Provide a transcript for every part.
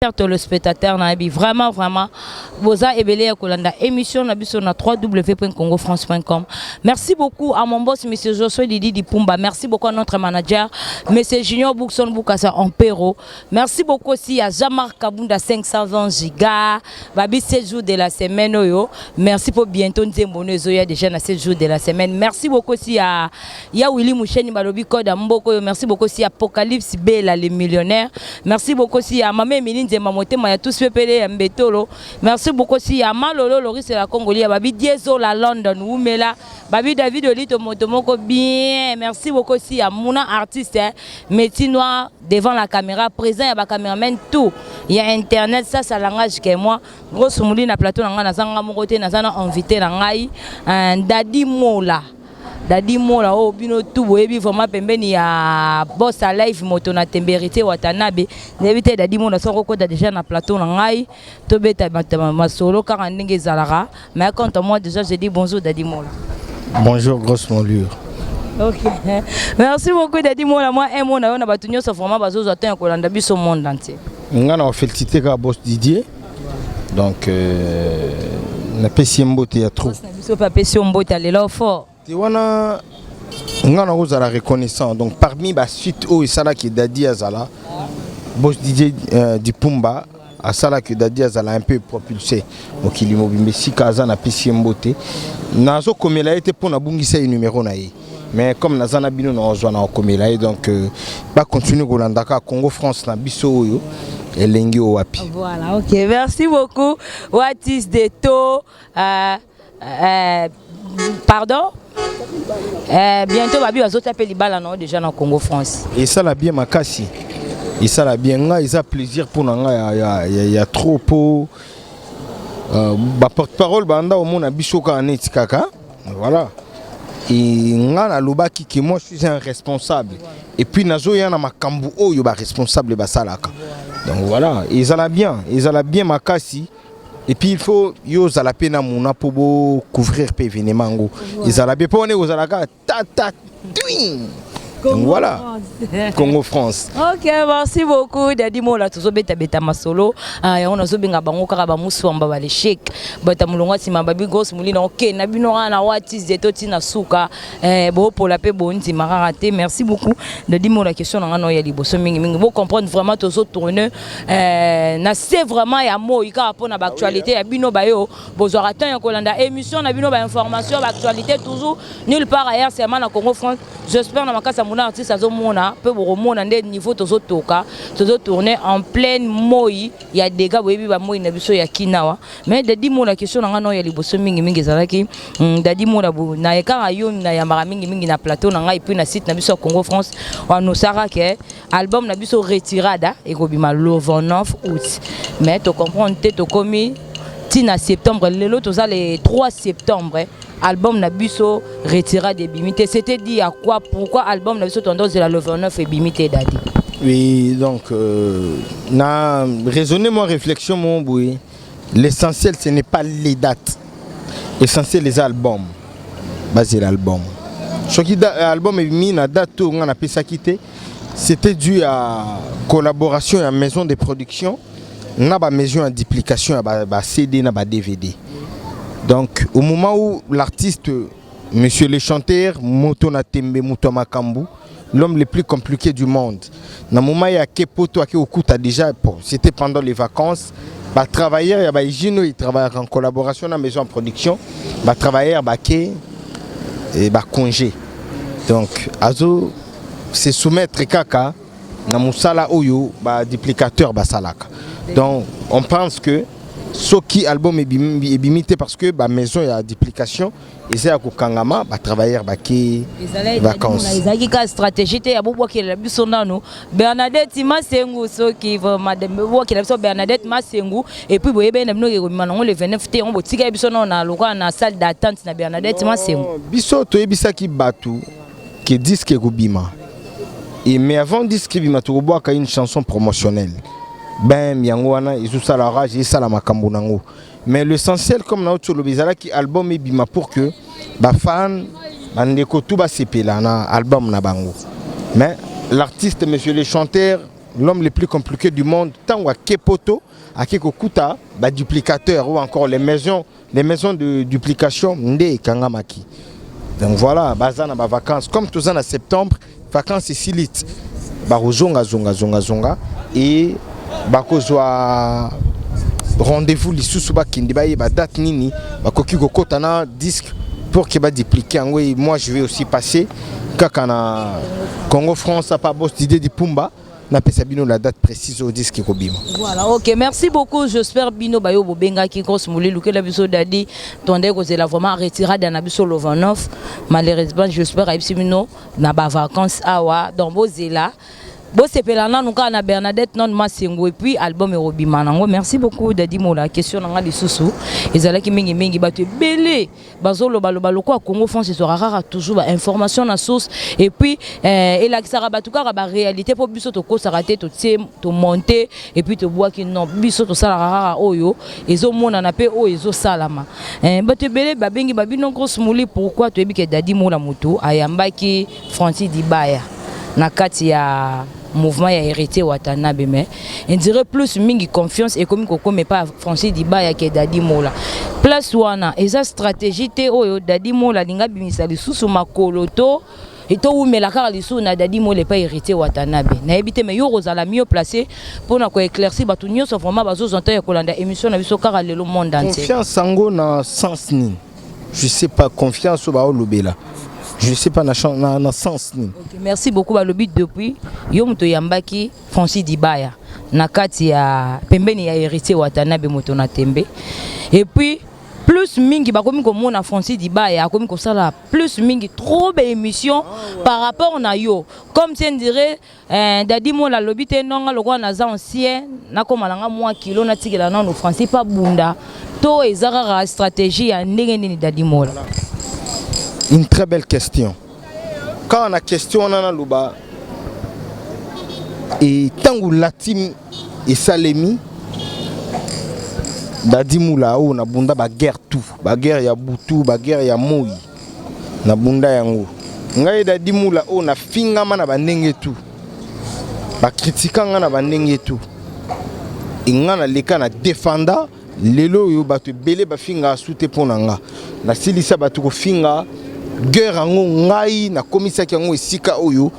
Chers téléspectateurs, nayebi vraiment vraiment boza ebele ya kolanda émission na biso na www.congofrance.com. Merci beaucoup à mon boss, monsieur Josué Didi Dipumba. Merci beaucoup à notre manager, monsieur Junior Boukson Boukassa Ampero. Merci beaucoup aussi à Jean-Marc Kabunda 520 giga babi 7 jours de la semaine oyo. Merci pour bientôt nzembo no ezoya déjà na 7 jours de la semaine. Merci beaucoup aussi à ya Willy Moucheni balobi code ya mboko oyo. Merci beaucoup aussi à Apocalypse Bella le millionnaire. Merci beaucoup aussi à Mama Emili Nzemba motema ya tous pepele ya Mbetolo. Merci beaucoup aussi à Malolo Loris la Congoli ya babi Dieso la London Wumela babi David Olito moto moko bien. Merci beaucoup aussi à Mouna artiste, hein, métier noir devant la caméra, présent ya ba caméraman tout ya internet. Ça ça langage que moi, grosse mouli na plateau na ngai, nazanga moko te, naza na invité na ngai, Dadi Mola. Dadi Mola oyo bino tu boyebi vraiment pembeni ya Boss Live, moto na temberité Watanabe. Nayebi te, Dadi Mola, soko okota déjà na plateau na ngai, tobeta masolo kaka ndenge ezalaka. Mais quant à moi, déjà je dis bonjour, Dadi Mola. Bonjour, grosse moulure. Ok, merci beaucoup, Dadi Mola. Moi un mot na yo na bato nyonso vraiment bazozwa temps ya kolanda biso monde entier. Nga na félicité kaka boss Didier. Donc napesi ye mbote ya trop. Na biso mpe apesi yo mbote ya lelo fort. Te wana nga nakozala reconnaissant. Donc parmi basuite oyo esalaki Dadi azala, boss Didier Dipumba asalaki Dadi azala un peu propulsé mokili mobimba esika aza. Napesi ye mbote. Nazokomela ye te mpo nabungisa ye numéro na ye, mais comme naza na bino, nazwa na kokomela ye. Donc bacontinue kolanda kaka Congo France na biso oyo elengi oyo wapi. Voilà, ok, merci beaucoup. What is the to pardon, bientôt babi bazota mpe libala na yo déjà na Congo France. Esala bien makasi, esala bien. Ngai eza plaisir mpo na ngai ya trop mpo baporte-parole banda omona biso kaka neti kaka voilà. E nga nalobaki ke moi, je suis un responsable et puis nazoya na makambo oyo baresponsable basalaka. Donc voilà, ezala bien, ezala bien makasi. Et puis il faut yo ozala mpe na muna mpo bocouvrir mpe événement yango. Ezala bien mpo wana ekozalaka tata twin. Donc voilà, Congo France. Ok, merci beaucoup, Dadi Mola. Tozobetabeta masolo. Ah, yango nazobenga bango kaka bamuswamba baleshek bata molongo nsima babi grosse molina. Ok, na bino kaka na watize to ntina suka bopola mpe bondima kaka te. Merci beaucoup, Dadi Mola. Question na nga na oyo ya liboso mingimingi, bocomprendre vraiment, tozotourne na se vraiment ya moi kaka mpona baactualité ya bino bayo bozwaka temps ya kolanda émission na bino, bainformation, baactualité, toujours nulle part ailleurs, seulement na Congo France. J'espère na makasi ya mona artiste azomona mpe bokomona nde niveau tozotoka, tozotourne en pleine moi ya dégâts. Boyebi bamoi na biso ya kinawa. Mais Dadi Mola, question na nga na oyo ya liboso mingimingi ezalaki, Dadi Mola, na kaka yo nayambaka mingimingi na plateau na ngai, puis na site na biso ya Congo France, oanosaka ke album na biso Retirada ekobima le 29 août. Mais tocomprendre te, tokomi ntina septembre, lelo toza le 3 septembre, album na biso Retirade ebimi te. C'était dit à quoi? Pourquoi album na biso tondozela le 29 ebimi te, Dadi? Oui, donc na raisonner moi réflexion mon boui. L'essentiel, ce n'est pas les dates. Essentiel, les albums. Basé l'album. Soki album est mis na date oyo nga napesaki te, c'était dû à collaboration ya maison de production na ba maison ya duplication ya ba CD na ba DVD. Donc au moment où l'artiste, monsieur le chanteur, moto na tembe, moto ya makambo, l'homme le plus compliqué du monde, na moment ya ke poto ake okuta déjà, bon, c'était pendant les vacances, batravailleur ya bausine oyo travaillaka en collaboration na maison de production, batravailleur bake e bacongé. Donc azo se soumettre kaka na mosala oyo baduplicateur basalaka. Donc on pense que soki album ebimi te, parce que bamaison ya duplication eza ya kokangama, batravailleur bake vacances. Ezalaki kaka stratégie te ya bobwakelela biso nano Bernadette Masengu? Soki bobwakela biso Bernadette Masengu et puis boyebeli na bino ekobima nango le 29 te, yango botikali biso nano na lokola na salle d'attente na Bernadette Masengu. Biso toyebisaki bato ke disque ekobima et mais avant disque ebima, tokobwaka une chanson promotionnelle. Ben yango wana ezosala rage, esala makambo nango. Mais l'essentiel, comme nauti oloba, ezalaki album ebima pour que bafan, bandeko tu basepela na album na bango. Mais l'artiste, monsieur le chanteur, L'homme le plus compliqué du monde, ntango ake poto, ake kokuta baduplicateur ou encore les maisons de duplication nde ekangamaki. Donc voilà, baza na bavacances. Comme toza na septembre, vacances esili ti bakozonga zonga zonga zonga e bakozwa rendez-vous lisusu, bakende bayeba date nini bakoki kokota na disque pour que baduplique yango. Et moi, je vais aussi passer kaka na Congo France apa boss Didie Dipumba, napesa bino la date précise au disque ekobima. Voilà, ok, merci beaucoup. J'espère bino bayo bobengaki Grosse Moli lukela biso Dadi tonde kozela vraiment retirade na biso le 29. Malheureusement, j'espère ayebisi bino na bavacances awa, donc bozela, bosepela nanu kaka na Bernadette non Masengo et puis album ekobima nango. Merci beaucoup, Dadi Mola. Question na nga lisusu ezalaki mingimingi, bato ebele bazolobaloba lokola Congo France ezwaka kaka toujours bainformation na source et puis elakisaka bato kaka baréalité, mpo biso tokosaka te, totie, tomonte et puis tobwaki. Non, biso tosalaka kaka oyo ezomonana mpe oyo ezosalama. Bato ebele babengi babino Grosse Moli, pourquoi toyebi ke Dadi Mola motu ayambaki Francis Dibaya na kati ya mouvement ya Héritier Watanabe, mais on dirait plus mingi confiance ekomi kokoma epa Francis Dibaya ke Dadi Mola. Place wana eza stratégie te oyo Dadi Mola alingi abimisa lisusu makolo to towumela kaka lisusu na Dadi Mola epai Héritier Watanabe? Nayebi te, mais yo kozala mieux placé mpona koéclaircir bato nyonso vraiment bazozwa ntango ya kolanda émission na biso kaka lelo monde entier. Confiance yango na sens nini? Je sais pas, confiance oyo baolobela, je sais pas na sens nini. Ok, merci beaucoup. Balobi depuis yo moto oyambaki Francis Dibaya na kati ya pembeni ya Héritier Watanabe, moto na tembe, et puis plus mingi bakomi komona Francis Dibaya akomi kosala plus mingi trop baémission par rapport na yo, comme si on dirait Dadi Mola alobi te nonga lokola naza ancien, nakóma nanga mwa kilo, natikela nano Francis pa bunda. To eza kaka stratégie ya ndenge nini, Dadi Mola? Une très belle question. Kaka na question wana, naloba e ntango la team esalemi, Dadi Mula oyo nabunda baguerre, tout baguerre ya butu, baguerre ya moi, nabunda yango ngai Dadi Mula oyo nafingama na bandenge tu, bakritika nga na bandenge tu, nga naleka na defanda. Lelo oyo bato ebele bafingaka su te mpo na nga. Nasilisa bato kofinga guerre yango, ngai nakomisaki yango esika oyo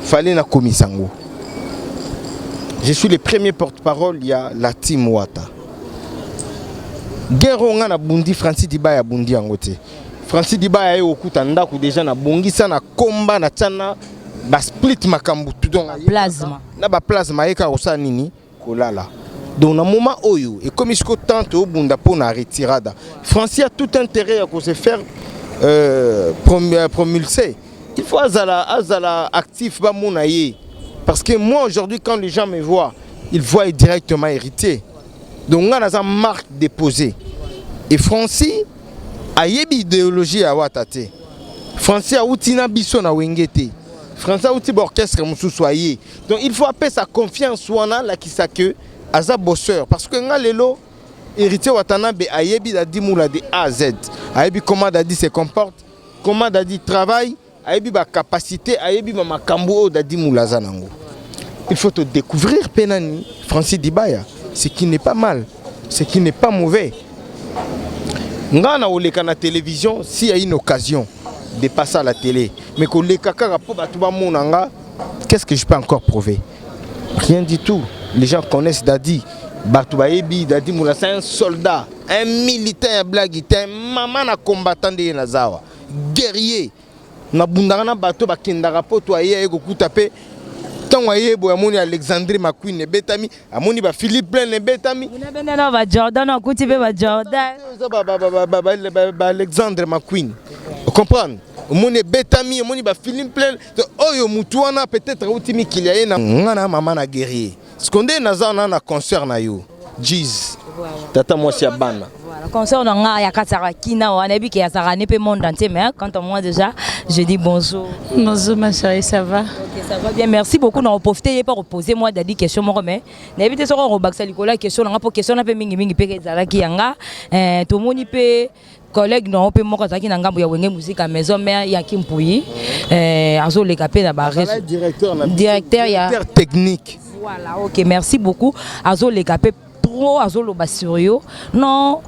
fale nakomisa yango. Je suis le premier porte-parole ya la team Wata. Guerre oyo ngai nabundi, Francis Dibaya abundi yango te. Francis Dibaya ye okuta ndako déjà nabongisa na komba, natia na basplit makambo tu, donc plasma. Na baplasma, aye kaka kosala nini? Kolala. Donc na moment oyo ekomi siko tante obunda mpo na retirada, Francis a tout intérêt ya kose faire promulser. Il faut azala actif, bamona ye, parce que moi, aujourd'hui, quand les gens me voient, ils voient directement Héritier. Donc nga naza marque déposée et Francis ayebi idéologie ya Wata te. Francis awuti na biso na Wenge te, Francis awuti baorchestre mosusu aye. Donc il faut apesa confiance wana, alakisa ke aza bosseur, parce que nga lelo Héritier Watanabe ayebi Dadi Mula de A à Z, ayebi comment Dadi se comporte, comment Dadi travaille, ayebi bacapacité, ayebi bamakambo oyo Dadi Mula aza nango. Il faut te découvrir mpe nani Francis Dibaya, ce qui n'est pas mal, ce qui n'est pas mauvais. Nga na koleka na télévision s'il y a une occasion de passer à la télé, mais koleka kaka mpo bato bamona nga, qu'est-ce que je peux encore prouver? Rien du tout. Les gens connaissent Dadi, bato bayebi Dadi Mula, c'est un soldat, un militaire ya blague te, mama na combattant ndenge naza awa, guerrier, nabundaka na bato bakendaka mpo to aye aye kokuta mpe ntango aye boye, amoni Alexandre McQueen ebetami, amoni baphilippe Plein ebetami. Unabenda baJordan, akuti mpe baJordan. Eza baAlexandre McQueen, comprendre, omoni ebetami, omoni bafilm plein oyo mutu wana peut-être auti mikili, aye na nga na mama na guerrier siko nde naza wana na concert na yo Jis, tata mwasi ya bana. Voilà, concert na nga ya kati kina wana, yebi ke azalaka ne mpe monde entier, mais quant à moi déjà, je dis bonjour. Bonjour ma chérie, ça va? Ok, ça va bien, merci beaucoup. Na profiter ye pa reposer moi Dadi question moko, mais nayebi te soki okobakisa likolo ya question nanga, mpo question na mpe mingimingi mpe ezalaki yanga. Tomoni mpe collègue na mpe moko azalaki na ngambo ya Wenge Musica Maison Mère, Yaki Mpuyi, azoleka mpe na directeur na directeur ya directeur technique. Voilà, ok, merci beaucoup. Azoleka mpe trop, azoloba sur yo. Non,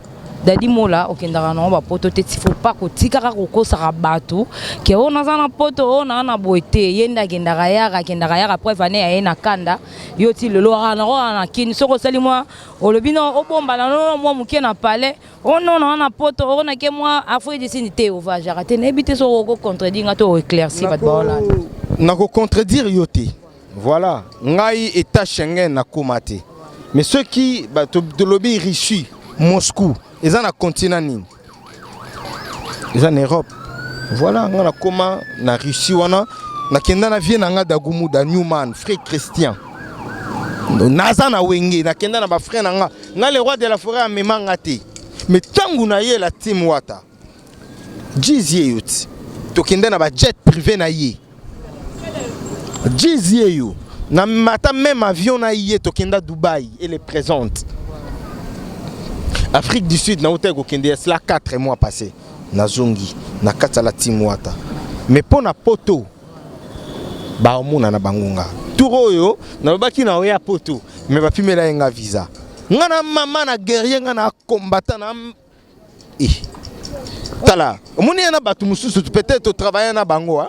Dadi Mola, okendaka nango bapoto te. Faut pas kotikaka kokosaka bato ke oyo naza na poto, oyo naa na boye te. Ye nde akendaka yaka, akendaka yaka. Preuve ane aye na kanda yo ti lelo aka nango na Kini. Soki osali mwa olobi no obombana no mwa moke na palais, o non, naa na poto, oyo nake mwa Afrique du Sud te, ovoyageaka te. Nayebi te soki okocontredire nga to oéclaircir bato baolanda. Nakocontredire yo te. Voilà, ngai état Schengen nakóma te, mais soki bato tolobi Russie, Moscou eza na continent nini? Eza na Europe. Voilà, ngai nakóma na Russie wana, nakenda na vie na nga Dagumuda Newman, frère Christian, naza na Wenge, nakenda na bafrère na nga. Nga le roi de la forêt amema nga te, mais ntango nayela team Wata jiz ye yo ti tokende na bajet privé na ye. Jiz ye yo na mata même avion na ye, tokenda Dubai. Elle est présente. Afrique du Sud nauta kokende ya cela 4 mois passé, nazongi na kati ya la team Wata. Mais mpo na poto, baomona na bango nga tour oyo nalobaki na oya poto, mais bapimela ye nga visa. Nga na mama na guerrier, nga na combattant na eh. Tala, omoni ye na bato mosusu, peut-être totravaille na bango, ah.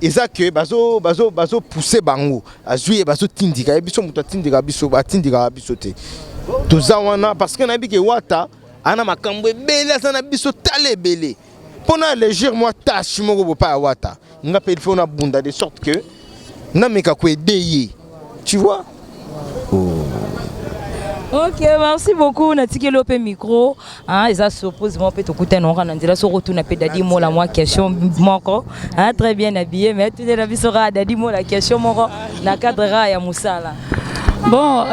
Eza ke bazo bazo bazo pousser bango, azwi ye, bazotindika ye biso. Moto atindika biso, atindikaka biso te. Toza wana parce que nayebi ke Wata ana makambo ebele, aza na biso. Tala ebele mpo na alléger mwa tâche moko bopa ya Wata, nga mpe il faut nabunda de sorte que nameka koaider ye, tu vois. Ok, merci beaucoup. Natikeli yo mpe micro, hein, eza surprise moko mpe tokutani nango na nzela. Soki otuna mpe Dadi Mola mwa question moko, hein, très bien habillé, mais tunela biso kaka Dadi Mola question moko na cadre kaka ya mosala. Bon,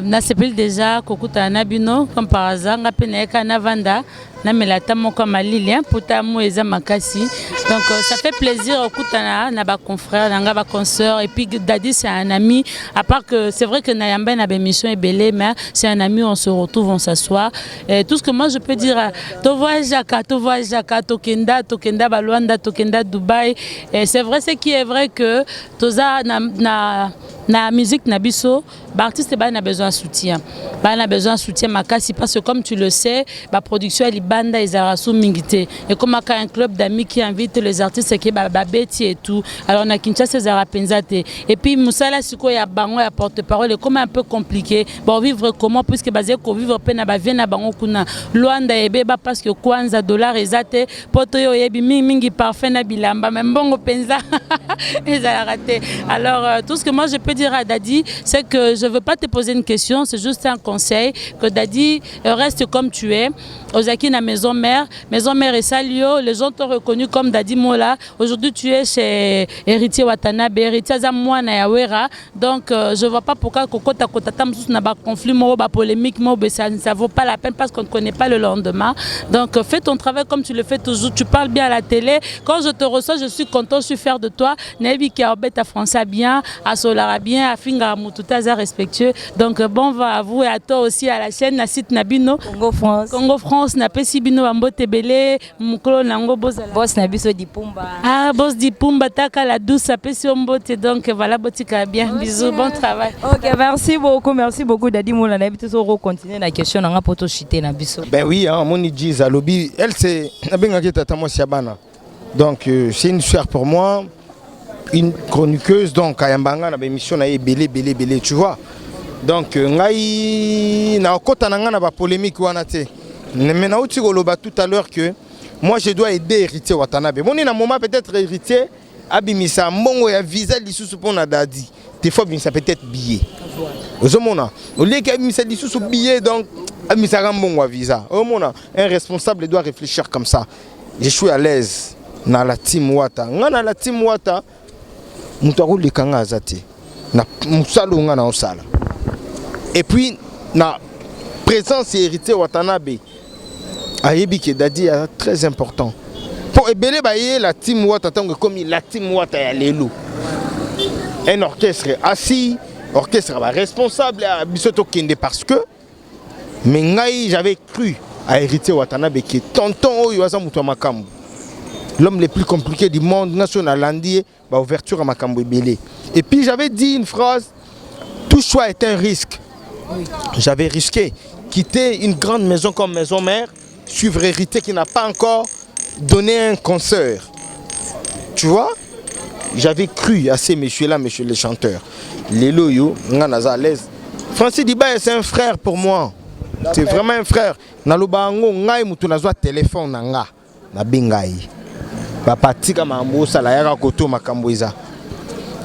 nasepeli déjà kokutana na bino. Comme par hasard, nga mpe nayeka navanda, namela ata moko ya malili mputa mo eza makasi. Donc ça fait plaisir okutana na baconfrère na nga, baconsoeur. Et puis Dadi, c'est un ami. À part que c'est vrai que nayamba na baémission ebele, mais c'est un ami. On se retrouve, on s'assoit. Et tout ce que moi je peux dire, tovoyageaka, tovoyageaka, tokenda, tokenda baLuanda, tokenda Dubaï. Et c'est vrai, ce qui est vrai que toza na musique na biso, baartiste baa na besoin ya soutien, baa na besoin ya soutien makasi, parce que comme tu le sais, baproduction ya libanda ezalaka so mingi te. Ekomaka un club d'amis qui invite les artistes ke babeti et tout. Alors na Kinshasa ezalaka mpenza te. Et puis mosala sikoyo ya bango ya porte parole ekoma un peu compliqué. Bovivre comment, puisque bazali kovivre mpe na bavie na bango kuna Lwanda ebeba, parce que kwanza dollar eza te. Mpo to oyo oyebi mingimingi parfum na bilamba, mais mbongo mpenza ezalaka te. Alors tout ce que moi je peux dire à Dadi, c'est que je veux pas te poser une question, c'est juste un conseil que Dadi, reste comme tu es. Ozaki na maison mère, maison mère esali yo, les gens t'ont reconnu comme Dadi Mola. Aujourd'hui tu es chez Héritier Watanabe. Héritier aza mwana ya Wera, donc je vois pas pourquoi kokota kota ta mosusu na baconflit moko, bapolémique moko, ça vaut pas la peine, parce qu'on ne connaît pas le lendemain. Donc fais ton travail comme tu le fais toujours. Tu parles bien à la télé. Quand je te reçois, je suis content, je suis fier de toi. Nayebi ki aobeta français bien, asolara bien, afingaka motu te, aza respectueux. Donc bon va à vous et à toi aussi, à la chaîne, na site na bino. Congo France. Congo France, napesi bino bambote ebele. Mokolo nango bozala. Boss na biso Dipumba. Ah, boss Dipumba, taka la douce, apesi yo mbote. Donc voilà, botika bien. Bisous, bon travail. Ok, merci beaucoup, merci beaucoup Dadi Mola. Nayebi te soki okontinue na question na nga mpo toshite na biso. Ben oui, hein, moni Jiz alobi, elle c'est nabengaki tata mwasi ya bana. Donc c'est une sœur pour moi, une chroniqueuse. Donc ayamba nga na baémission na ye ebele ebele ebele, tu vois. Donc ngai nakota na ngai na bapolémique wana te, mais nauti koloba tout à l'heure que moi je dois aider Héritier Watanabe. Moni na moment peut-être Héritier abimisa mbongo ya visa lisusu mpo na Dadi te, faut abimisa peut-être billet. Ozomona, olieki abimisa lisusu billet, donc abimisaka mbongo ya visa. Ozomona, un responsable doit réfléchir comme ça. Je suis à l'aise na la team Wata. Nga na la team Wata, moto akoleka nga aza te na mosala oyo nga na osala. Et puis na présence ya Héritier Watanabe, ayebi ke Dadi aza très important mpo ebele baye la team Wata. Ntango ekomi la team Wata ya lelo, un orchestre assis, orchestre baresponsable ya biso tokende, parce que mais ngai j'avais cru à Héritier Watanabe ke tonton oyo aza moto ya makambo, l'homme le plus compliqué du monde. Nga so nalandi ye baouverture ya makambo ebele. Et puis j'avais dit une phrase. Tout choix est un risque. J'avais risqué quitter une grande maison comme Maison Mère, suivre Héritier qui n'a pas encore donné un concert. Tu vois, j'avais cru à ces messieurs-là, messieurs les chanteurs. Lelo yo, nga naza à l'aise. Francis Dibaya, c'est un frère pour moi. C'est vraiment un frère. Naloba yango, ngai mutu nazwa téléphone na nga, nabenga ye. Papa, tika makambo osala, yaka koto makambo eza.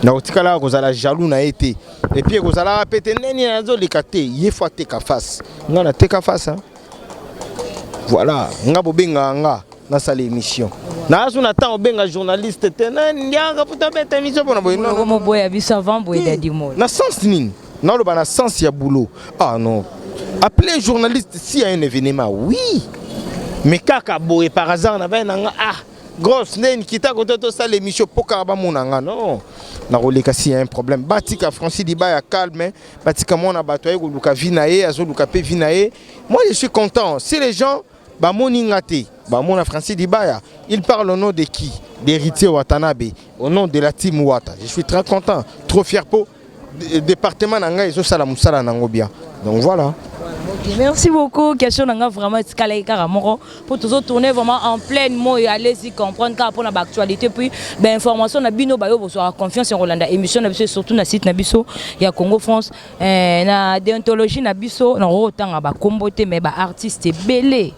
Nakotikala kozala jaloux na ye te. Et puis ekozalaka pe te ndeni azoleka te, ye faut ateka face. Nga nateka face, hein? Voilà, nga bobengaka nga nasala émission. Nazo na temps obenga journaliste te, ndiaka futa beta émission mpona boye. Non, non, non. Moboya biso avant boye, Dadi Mola. Na sens nini? Naloba na sens ya boulot. Ah non, appeler journaliste s'il y a un événement, oui, mais kaka boye par hasard na bai nanga, ah grosse ndeni kita kote tosala émission mpo kaka bamona nga, non. Nakoleka s'il y a un problème. Batika Francis Dibaya calme, batika mwana bato aye koluka vie na ye, azoluka mpe vie na ye. Moi, je suis content si les gens bamoni nga te, bamona Francis Dibaya. Il parle au nom de qui? D'Héritier Watanabe, au nom de la team Wata. Je suis très content, trop fier po département na ngai ezosala mosala nango bien. Donc voilà. Ok, merci beaucoup. Question na nga vraiment etikala kaka moko po tozotourner vraiment en pleine moi. Allez-y comprendre kaka mpona baactualité, puis bainformation na bino bayo bozwaka confiance ya kolanda émission na biso, surtout na site na biso ya Congo France. Na déontologie na biso, nakoki kotanga bakombo te, mais baartiste ebele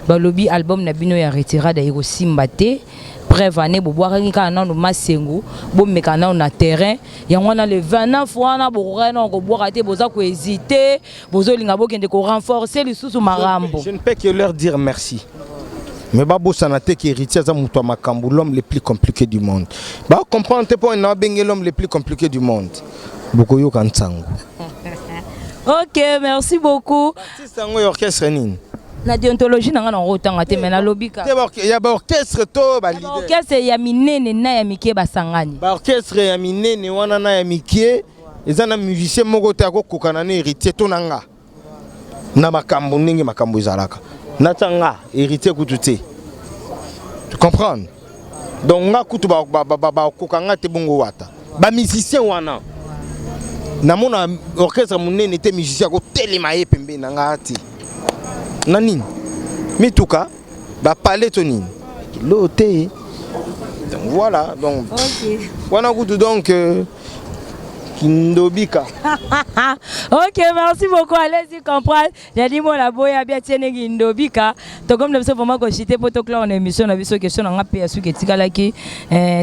balobi album na bino ya Retirada ekosimba te. Preuve ane bobwakaki kaka nano masengo, bomeka nano na terrain yango wana le 29 wana, bokokaki nano kobwaka te. Boza kohésiter, bozolinga bokende korenforcer lisusu makambo. Je ne peux que leur dire merci, mais babosana te ke Héritier aza moto ya makambo, l'homme le plus compliqué du monde. Bacomprendre te mpo na abenge l'homme le plus compliqué du monde. Bokoyoka ntango. Ok, merci beaucoup. Artiste yango ya orchestre nini? Na déontologie na nga, nango otanga te, mais nalobi Te, ya baorchestre to baleader? Baorchestre ya minene na ya mike basangani. Baorchestre ya minene wana na ya mike, eza na musicien moko te akokokana na Héritier to na nga na makambo ndenge makambo ezalaka. Nata nga Héritier kutu te, tu comprendre? Donc nga kutu bakoka nga te. Bongo Wata, bamusicien wana, namona orchestre monene te, musicien akotelema ye pembeni na nga te. Na nini? Mituka bapale to nini lo te. Donc voilà, donc wana kutu, donc kindobika. Ok, merci beaucoup. Allez-y comprendre. Dadi Mola boya bia tieneki ndobika. Tokomi na biso vraiment koshite po toclore na émission na biso. Question na nga mpe ya suki etikalaki,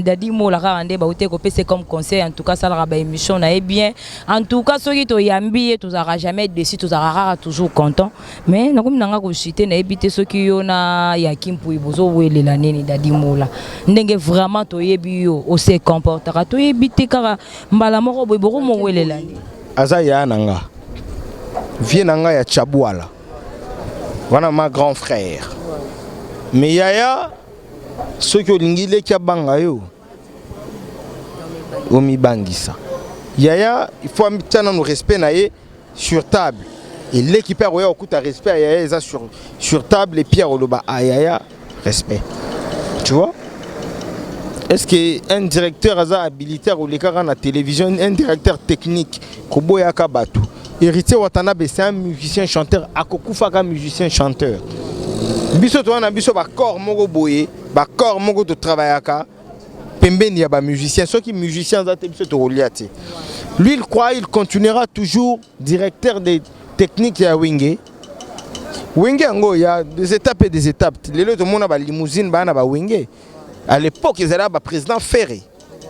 Dadi Mola, kaka nde bauti kopesa comme conseil. En tout cas, asalaka baémission na ye bien. En tout cas, soki toyambi ye, tozalaka jamais déçu, tozalaka kaka toujours content. Mais nakomi na nga koshite, nayebi te soki yo na Yaki Mpui bozowelela nini. Dadi Mola, ndenge vraiment toyebi yo ose comportaka, toyebi te kaka mbala moko boye bokomowelela nini? Aza yaya na nga, vie na nga ya Chabwala wana, ma grand frère. Mais yaya, soki olingi leki abanga yo, omibangisa. Yaya, il faut atia nanu respect na ye sur table. Eleki mpe akoya kokuta respect ya yaya eza sur table, et puis akoloba: "A yaya, respect." Tu vois, est-ce que un directeur aza habilité akolekaka na télévision, un directeur technique koboyaka bato? Héritier Watanabe, c'est un musicien chanteur, akokufaka musicien chanteur. Biso toza na biso bacorps moko boye, bacorps moko totravaillaka pembeni ya bamusicien. Soki musicien aza te, biso tokolia te. Lui, il croit, il continuera toujours directeur de technique ya Wenge. Wenge yango ya des étapes et des étapes. Lelo tomona balimousine baya na bawenge. À l'époque, ezalaka baprésident Ferré,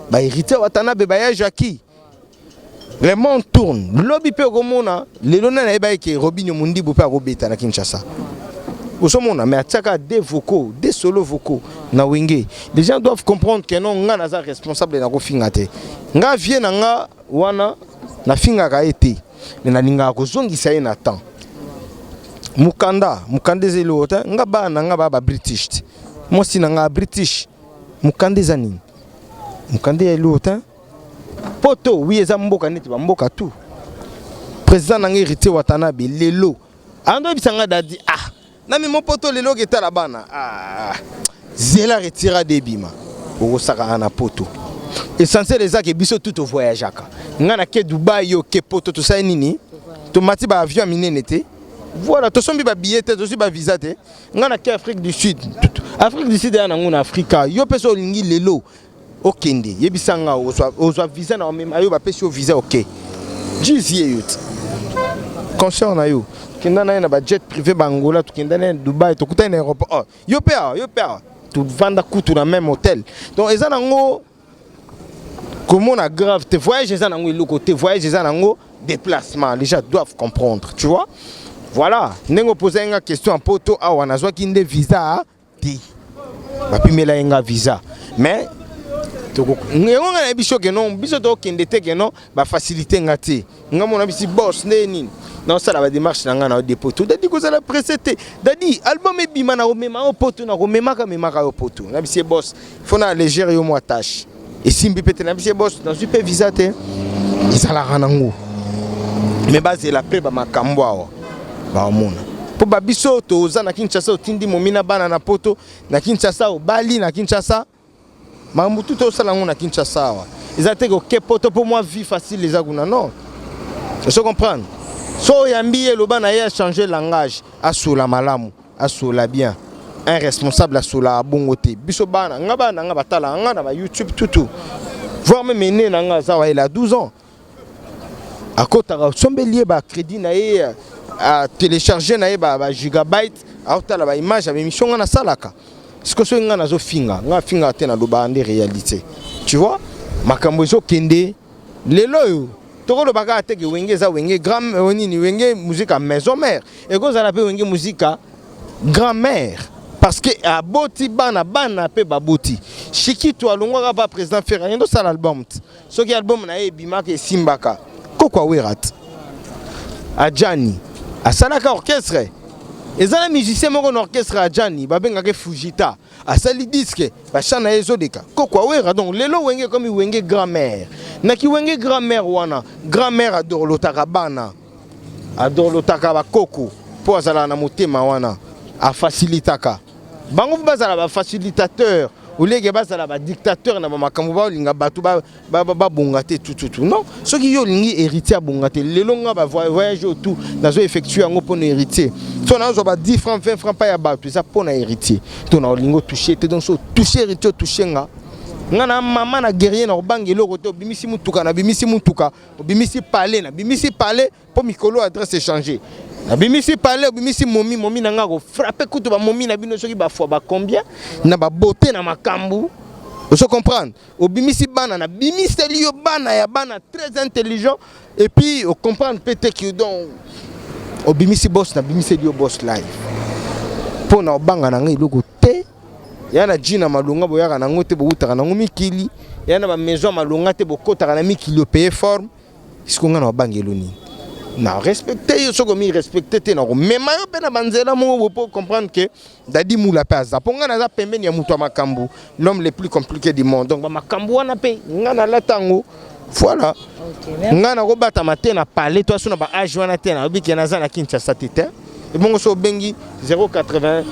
bahéritier Watanabe, baya Jacki. Le monde tourne. Lobi mpe okomona lelo nani ayeba eke Robinio Mundibu mpe akobeta na Kinshasa. Ozomona, mais atiaka deux vocaux, deux solo vocaux na Wenge. Les gens doivent comprendre que non, nga naza responsable na kofinga te. Nga vie na nga wana, nafingaka ye te, mais nalingaka kozongisa ye na temps. Mokanda, mokanda eza eloko te. Nga bana na nga baya babritish te, mwasi na nga british. Mokanda eza nini? Mokanda ya eloko te. Poto, oui, eza mboka neti bamboka tout. Président na nga Héritier Watanabe lelo ando oyebisa nga: "Dadi, ah, na mimo poto lelo oketala bana, ah, zela Retirada ebima, okosakana na poto." Essentiel eza ke biso tout tovoyageaka. Nga nake Dubai, yo ke Poto, tosali nini? Tomati baavion ya minene te. Voilà, tosombi babillet te, tozwi bavisa te. Nga nake Afrique du Sud. Afrique du Sud eya nango na Afrika. Yo mpe so olingi lelo okende, yebisa nga, ozwa visa na omema yo, bapesi yo visa, ok, jis ye yo ti concert na yo, tokenda na ye na bajet privé bangola, tokenda na ye na Dubai, tokutani na aéroport. Oh, yo mpe awa, yo mpe awa, tovanda kutu na même hôtel. Donc eza nango komona grave te. Voyage eza nango eloko te, voyage eza nango déplacement. Les gens doivent comprendre, tu vois. Voilà ndenge opoza nga question ya Poto. Awa nazwaki nde visa te, bapimela ye nga visa, mais yango nga nayebi so ke non, biso tokende te, ke non, bafacilité nga te. Nga mona bisi boss nde nini, naosala badémarche na ngai na dépôt to dadi kozala pressé te. Dadi, album ebima na komema yo Poto, na komemaka memaka yo Poto. Na bisi boss, faut na alléger yo mwa tâche, esimbi mpe te. Na bisi boss, nazwi mpe visa te, ezalaka nango, me bazela mpe bamakambo awa baomona mpo babiso toza na Kinshasa. Otindi momi na bana na Poto, na Kinshasa obali, na Kinshasa makambo tu tosala yango na Kinshasa awa. Eza te koke Poto mpo mwa vie facile eza kuna, non. Ozo comprendre? So oyambi ye, eloba na ye, achange langage, asola malamu, asola bien. Un responsable asolaka bongo te. Biso bana nga, bana nga batalaka nga na bayoutube tutu, voire même ene na nga aza wa, il a 12 ans, akotaka, osombeli ye bacrédit na ye, atélécharge na ye bagigabyte, aotala baimage ya baémission nga nasalaka. Siko soki nga nazofinga, nga afingaka te, nalobaka nde réalité, tu vois. Makambo ezokende lelo oyo, tokoloba kaka te ke Wenge eza Wenge grand nini, Wenge Musica Maison Mère, ekozala mpe Wenge Musica grand-mère, parce que aboti bana, bana mpe baboti. Shikito alongwaka pa président Ferre, akende osala album te. Soki album na ye ebimaka, esimbaka, koko awera te. Ajani asalaka orchestre, eza na musicien moko na orchestre Ajani, babengaka Fujita, asali disque, bachan na ye ezoleka, koko awera. Donc lelo Wenge ekomi Wenge grand-mère. Naki Wenge grand-mère wana, grand-mère adorlotaka bana, adorlotaka bakoko, mpo azalaka na motema wana, afacilitaka bango mpo bazala bafacilitateur oleke bazala badictateur na bamakambo baolinga bato babonga te tututu. Non, soki yo olingi Héritier abonga te, lelo nga bavoyage oyo tu nazo effectue yango mpona Héritier. So nazwa ba 10 francs, 20 francs pa ya bato, eza mpona Héritier. To na olingi otouche te. Donc so otouche Héritier, otouche nga. Nga na mama na guerrier, na kobanga eloko te. Obimisi mutuka, nabimisi mutuka. Obimisi palais, nabimisi palais, mpo mikolo adresse échange. Nabimisi palais, obimisi momi, momi na nga kofrappe kutu bamomi na bino soki bafoi bacombien na babote na makambo. Ozo comprendre? Obimisi bana, nabimiseli yo bana ya bana très intelligent. Et puis ocomprendre mpe te ke donc obimisi boss, nabimiseli yo boss live, mpo na obanga na ngai eloko te. Ya na ji na malonga, boyaka nango te, bowutaka nango mikili. Ya na bamaison ya malonga te, bokotaka na mikili, opaye forme. Siko ngai na obangelo nini? Na respecte yo. Soki omi respecte te, na komema yo mpe na banzela moko boye mpo comprendre ke Dadi Mula mpe aza, mpo ngai naza pembeni ya moto ya makambo, l'homme le plus compliqué du monde. Donc bamakambo wana mpe ngai nalata yango. Voilà, ngai nakobatama te na palais to aso na baage wana te. Nayobi ke naza na Kinshasa te te. Ebongo so obengi 089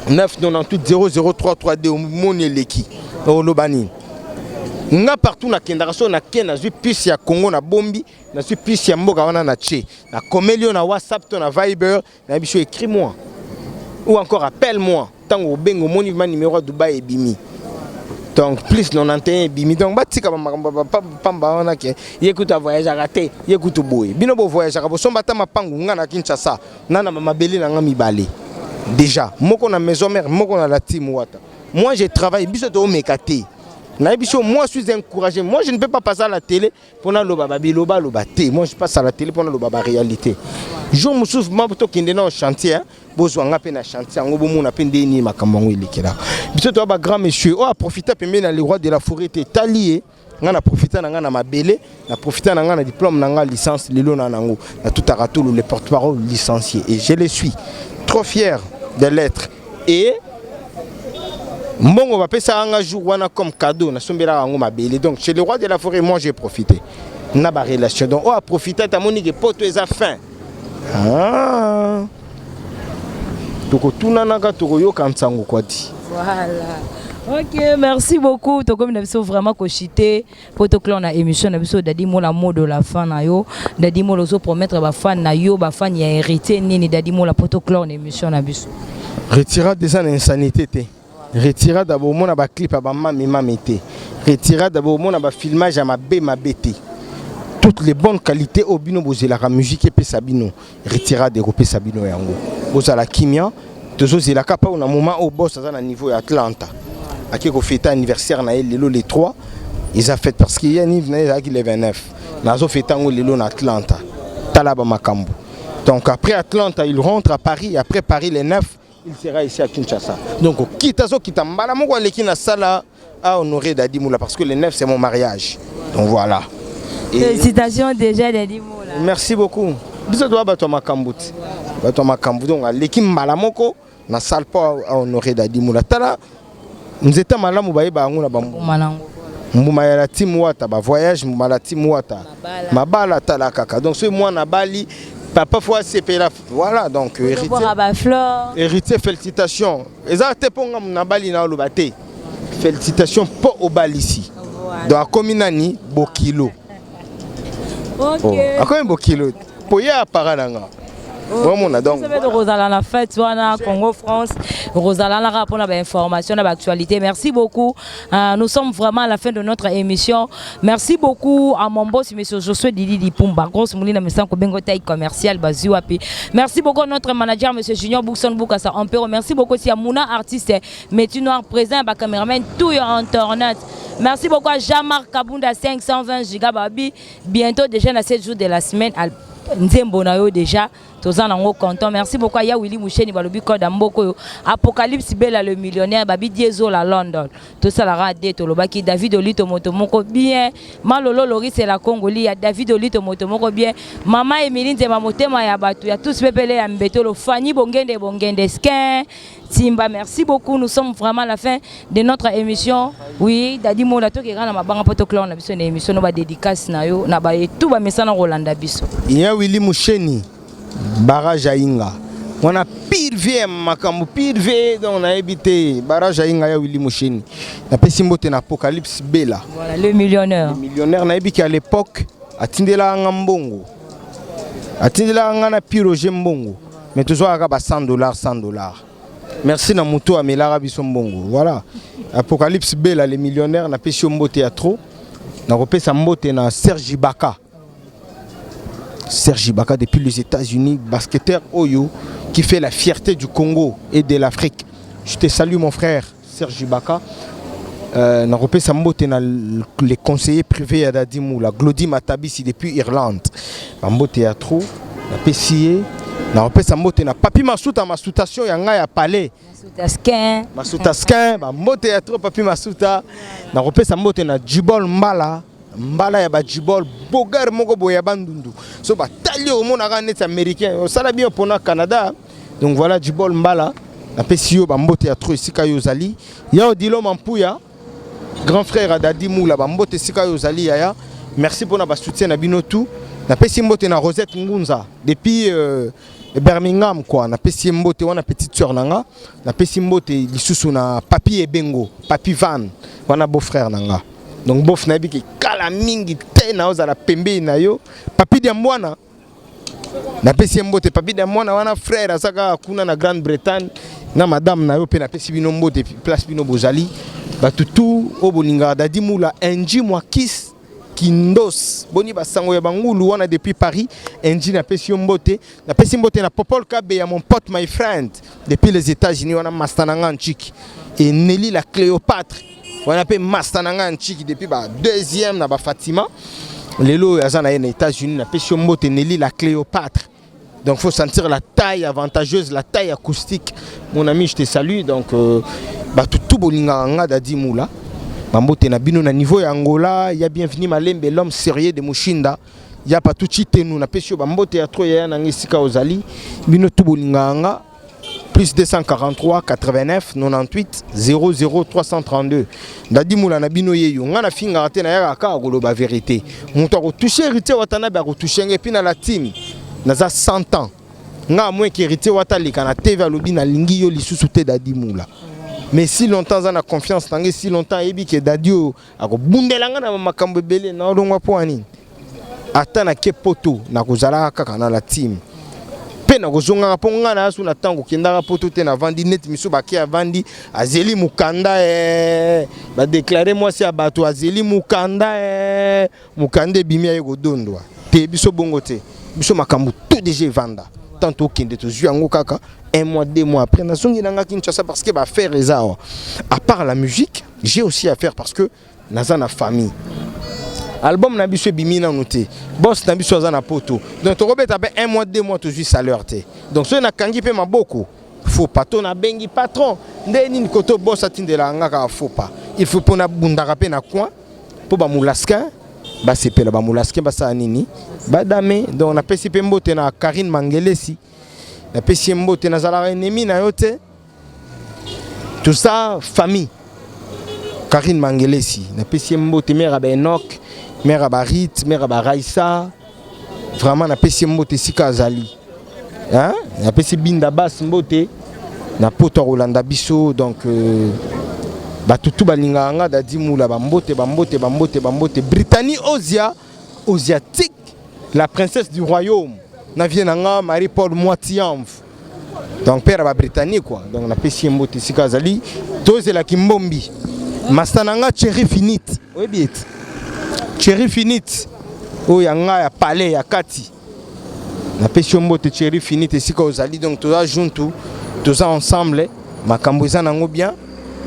98 00332, omoni eleki, oloba nini? Nga partout nakendaka, so nake, nazwi puce ya Congo, nabombi, nazwi puce ya mboka wana, na tie, nakomeli yo na WhatsApp to na Viber, nayebi so écris moi ou encore appelle moi. Ntango obenga, omoni ma numéro ya Dubai ebimi, donc plus 91 ebimi. Donc batika bamakambo pamba wana ke ye kutu avoyageaka te, ye kutu boye. Bino bovoyageaka, bosomba ata mapangu. Nga na Kinshasa na mabele na nga mibale déjà, moko na Maison Mère, moko na la team Wata. Moi je travaille, biso toomeka te. Nayebi so, moi je suis encouragé. Moi je ne peux pas passer à la télé mpona loba babiloba loba te. Moi je passe à la télé mpona loba baréalité. Jour mosusu ma tokende na chantier, bozwa nga mpe na chantier yango, bomona mpe nde nini makambo yango elekelaka biso. Toya bagrand monsieur oyo aprofita pembeni na le roi de la forêt te. Etali ye. Nga na profita na nga na mabele, na profita na nga na diplôme na nga, licence lelo na nango natutaka tolo, le porte-parole licencié, et je le suis trop fier de l'être. Et mbongo bapesaka nga jour wana comme cadeau, nasombelaka yango mabele. Donc chez le roi de la forêt, moi j'ai profité na barelation. Donc oyo aprofita te, amoni ke poto eza fin. Ah. Tokotunanaka, tokoyoka nsango kwadi. Voilà. Ok, merci beaucoup. Tokomi na biso vraiment koshite po toclore na émission na biso. Dadi Mola, mot de la fin na yo. Dadi Mola, ozo promettre bafan na yo, bafan ya Héritier nini, Dadi Mola, po toclore na émission na biso? Retirade eza na insanité te. Retirade d'abord, omona baclip ya bamami mami te. Retirade d'abord, omona bafilmage ya mabe mabe te. Toutes les bonnes qualités oyo bino bozelaka musique epesa bino, Retirade ekopesa bino yango. Bozala kimia, tozozelaka mpa na moment oyo boss aza na niveau ya Atlanta, ake kofêter anniversaire na ye lelo le 3. Eza fête parce que ye anniv na ye ezalaki le 29, nazofêter yango lelo na Atlanta. Tala bamakambo. Donc après Atlanta, il rentre à Paris. Après Paris, le 9, il sera ici à Kinshasa. Donc okita, azokita mbala moko, aleki na sala à honorer Dadi Moula parce que le 9, c'est mon mariage. Donc voilà. Et félicitations déjà, Dadi Mola. Merci beaucoup. Biso toya bato ya makambo te, bato ya makambo. Donc aleki mbala moko na salle mpo à honorer Dadi Moula. Tala nzete malamu, bayeba yango na bambuma. Nango. Mbuma ya la team Wata, bavoyage, mbuma la team Wata. Mabala. Mabala, tala kaka. Donc soki mwana abali, papa faut asepela. Voilà, donc héritier. Tobwaka bafleur. Héritier, félicitation. Eza te mpo nga na bali na oloba te, félicitation mpo obalisi. Donc akomi nani, bokilo. Ok. Oh, akomi bokilo po ye apara na nga, omona donc. Biso mpe tokozala na fête wana Congo France, tokozala na kaka mpona bainformation na baactualité. Merci beaucoup. Nous sommes vraiment à la fin de notre émission. Merci beaucoup à mon boss, monsieur Josué Didi Dipumba, grosse moulina mesanko bengo taille commerciale bazwi wapi. Merci beaucoup à notre manager, monsieur Junior Boukson Boukassa Ampero. Merci beaucoup aussi à Mouna artiste Métu Noir, présent ba caméraman tout internet. Merci beaucoup à Jean-Marc Kabunda, 520 giga babi. Bientôt déjà na 7 jours de la semaine, nzembo na yo déjà toza nango content. Merci beaucoup aya Willi Musheni, balobi code ya mboka oyo. Apocalypse Bela le millionnaire, babi Diesola London, tosalaka de tolobaki David Olito, moto moko bien. Malolo Lorisela Congoli ya David Olito, moto moko bien. Mama Emili Nzema, motema ya bato ya tous pepele ya mbetolo. Fani Bongende, Bongende Skin Timba, merci beaucoup. Nous sommes vraiment à la fin de notre émission. Oui, Dadi Mola, tokeka na mabanga po toclore na biso na émission no badédicace na yo na baetu bamesana kolanda biso. Ya Willi Musheni, barrage ainga wana pire vie, makambo pire vie. Donc nayebi te, barrage ainga ya Willi Musheni. Napesi mbote na Apocalypse Bela. Voilà, le millionnaire. Le millionnaire, nayebi ki à l'époque atindelaka nga mbongo, atindelaka nga na Piroge mbongo, mais tozwakaka ba 100 dollars, 100 dollars. Merci na moto amelaka biso mbongo. Voilà, Apocalypse Bela le millionnaire, napesi yo mbote ya trop. Nakopesa mbote na Serge Ibaka, Serge Ibaka depuis les États-Unis, basketteur oyo qui fait la fierté du Congo et de l'Afrique. Je te salue, mon frère Serge Ibaka. Nakopesa mbote na les conseillers privés ya Dadi Moula, Glody Matabisi depuis Irlande, bambote ya trop napesi ye. Nakopesa mbote na Papi Masuta, masutation ya ngai ya palais. Masuta. Masuta Skin, bambote ya trop, Papi Masuta. Nakopesa mbote na Jibol Mbala, mbala ya bajibol bogar moko boye ya Bandundu. So batali oyo, omonaka neti américain, osala bien mpona Canada. Donc voilà, Jibol Mbala, napesi yo bambote ya trop esika yo ozali. Ya Odilo Mampuya, grand frère Adadi Mula, bambote esika oyo ozali yaya. Merci mpona basoutien na bino tout. Napesi mbote na Rosette Ngunza depuis Birmingham quoi. Napesi ye mbote wana, petite sœur na nga. Napesi mbote lisusu na Papi Ebengo, Papi Van wana, beau frère na nga. Donc bof, nayebi ke kala mingi te na ozala pembeni na yo, Papi Diambwana. Napesi ye mbote, Papi Diambwana wana, frère aza kaka kuna na Grande Bretagne na madame na yo mpe. Napesi bino mbote place bino bozali, bato tu oyo bolingaka Dadi Mula. Enji Mwakis Kindos, boni basango ya bangulu wana depuis Paris? Enji, napesi yo mbote. Napesi mbote na Popol Kabeya, mon pote, my friend depuis les États-Unis wana, master na nga ntiki. Eneli la Cléopâtre wana mpe, master na nga ntiki depuis ba deuxième na bafatima, lelo oyo aza na ye na États-Unis. Napesi yo mbote, Neli la Cléopâtre. Donc faut sentir la taille avantageuse, la taille acoustique. Mon ami, je te salue. Donc bato tu bolingaka nga Dadi Mula, bambote na bino na niveau ya Angola. Ya Bienvenu Malembe, l'homme sérieux de Mushinda, ya Patu Chitenu, napesi yo bambote ya trop yaya nanga esika ozali. Bino tu bolingaka nga, plus 243 89 98 00 332. Dadi Mula na bino ye yo. Nga nafingaka te, nayaka kaka koloba vérité. Moto akotouche Héritier Watanabe, akotouche nge. Et puis na la team naza 100 ans nga, moins que Héritier Wata aleka na TV, alobi nalingi yo lisusu te, Dadi Mula. Mais si longtemps aza na confiance na ngai, si longtemps ayebi ke Dadi oyo akobundela ngai na makambo ebele, naolongwa mpo ya nini? Ata nake Poto, nakozalaka kaka na la team mpe nakozongaka, mpo ngai na yasu na ntango okendaka Poto te. Navandi neti miso bake, avandi, azeli mokanda, badeklare mwasi ya bato, azeli mokanda, mokanda ebimi, aye kodondwa te. Biso bongo te. Biso makambo tout déjà evanda. Tant tokende, tozwi yango kaka un mois, 2 mois après, nazongi nanga Kinshasa, parce que baaffaire eza awa. À part la musique, j'ai aussi à faire, parce que naza na famille. Album na biso ebimi nanu te, boss na biso aza na Poto, donc tokobeta mpe un mois, 2 mois, tozwi salaire te. Donc soki nakangi mpe maboko, faut pas to nabengi patron nde nini koto boss atindelaka nga kaka, faut pas. Il faut mpo nabundaka mpe na coin mpo bamolaskin basepela, bamolaskin basala nini, badame. Donc napesi mpe mbote na Karine Mangelesi, napesi ye mbote. Nazalaka ennemi na yo te, toza famille. Karine Mangelesi, napesi ye mbote, mare ya baenok, mare ya barit, mare ya baraisa. Vraiment napesi ye mbote esika azali. Napesi Binda Bas mbote na Poto, akolanda biso. Donc bato tu balingaka nga Dadi Mula, bambote, bambote, bambote, bambote. Britannie Ozia Osiatique, la princesse du royaume, na vie na nga Marie Paul Moitiamve, donc père ya babritannique quoi. Donc napesi ye mbote esika azali. Tozelaki mbombi masta na nga Thierry Finite, oyebi ete Thierry Finite oyo ya nga ya palais ya kati. Napesi yo mbote, Thierry Finite, esika ozali. Donc toza juntu, toza ensemble, makambo eza nango bien.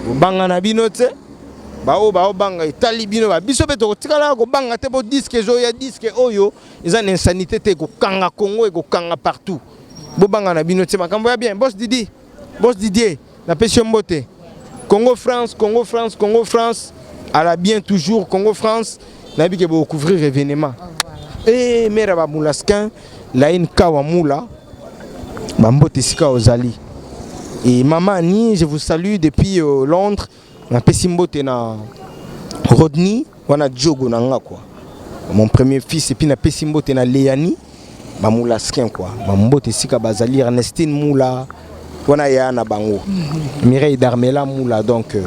Bobanga na bino te, baoyo baobanga etali bino. Babiso mpe tokotikala kobanga te, mpo disque ezoya. Disque oyo eza na insanité te, ekokanga Congo, ekokanga partout. Bobanga na bino te, makambo ya bien. Boss Didi, boss Didier, napesi yo mbote. Congo France, Congo France, Congo France à la bien toujours. Congo France, nayebi ke bokocouvrir événement e mare ya bamulaskin Laine Kawa Mula, bambote esika ozali. Et mama Annie, je vous salue depuis Londres. Napesi mbote na Rodney wana, jogo na nga quoi, mon premier fils. Et puis napesi mbote na Léani, bamulaskin quoi, bambote esika bazali. Ernestine Mula wana ya na bango, Mireille Darmela Mula, donc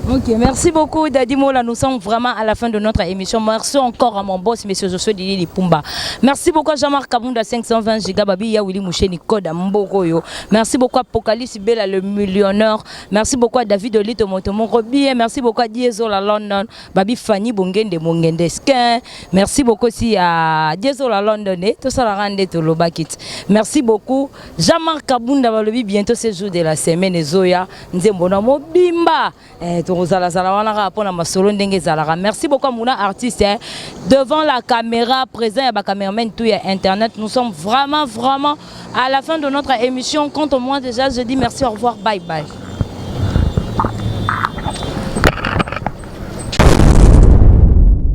Ok, merci beaucoup Dadi Mola. Nous sommes vraiment à la fin de notre émission. Merci encore à mon boss, M. Josué Dili Pumba. Merci beaucoup à Jean-Marc Kabunda 520 Giga Babi Ya Willy Moucheni Code Mbokoyo. Merci beaucoup à Apocalypse Bella le millionnaire. Merci beaucoup à David Olito Motomoko bien. Merci beaucoup à Diesel à London. Babi Fanny Bongende Mongende Skin. Merci beaucoup aussi à Diesel à London. Tout ça la rende tout le bakit. Merci beaucoup Jean-Marc Kabunda balobi bientôt ce jour de la semaine Zoya Nzembo na mobimba. Tokozalazala wana kaka mpona masolo ndenge ezalaka. Merci beaucoup muna artiste, eh. Devant la caméra présent ya bacameraman tout ya internet. Nous sommes vraiment vraiment à la fin de notre émission. Quant à moi déjà, je dis merci, au revoir, bye bye.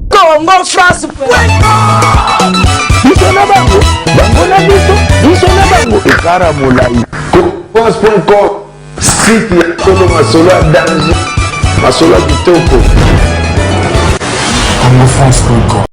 Congo France. Biso na bango, bango na biso, biso na bango, ekara molai. France.com, site ya solo, masolo ya danger, masolo ya kitoko. congofrance.com.